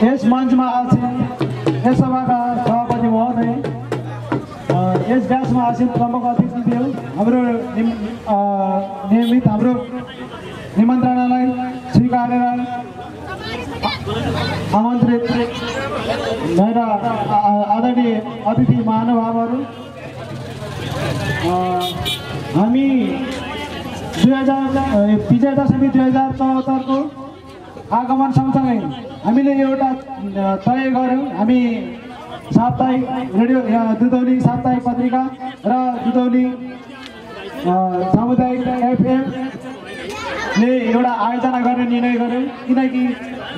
यस मञ्चमा आसीन यस सभाका सभापति महोदय, यस व्यासमा आसीन प्रमुख अतिथिदेव, हाम्रो नियमित हाम्रो निमन्त्रणालाई स्वीकारेर आमन्त्रित मेरा आदरणीय अतिथि महानुभावहरू, हामी विजय दशमी 2074 को आगमन सँगसँगै हामीले एउटा तय गर्यौं। हामी साप्ताहिक रेडियो दुधौली साप्ताहिक पत्रिका र दुधौली सामुदायिक एफएम ले एउटा आयोजना गर्ने निर्णय गर्यौं, किनकि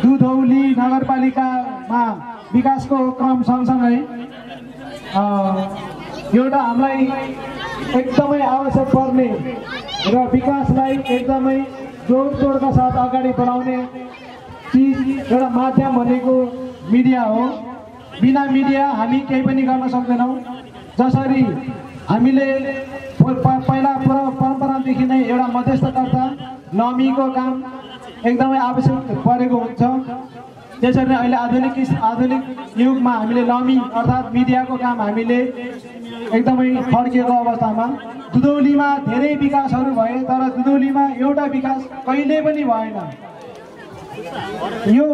दुधौली नगरपालिकामा विकासको क्रम सँगसँगै एउटा हामीलाई एकदमै आवश्यक पर्ने र विकासलाई एकदमै जोडतोडका साथ अगाडि बढाउने चिज एउटा माध्यम भनेको मिडिया हो। बिना मिडिया हामी केही पनि गर्न सक्दैनौँ। जसरी हामीले पहिला परम्परादेखि नै एउटा मध्यस्थकर्ता नमीको काम एकदमै आवश्यक परेको हुन्छ, त्यसरी नै अहिले आधुनिक युगमा हामीले नमी अर्थात् मिडियाको काम हामीले एकदमै फर्किएको अवस्थामा दुधौलीमा धेरै विकासहरू भए, तर दुधौलीमा एउटा विकास कहिले पनि भएन। यो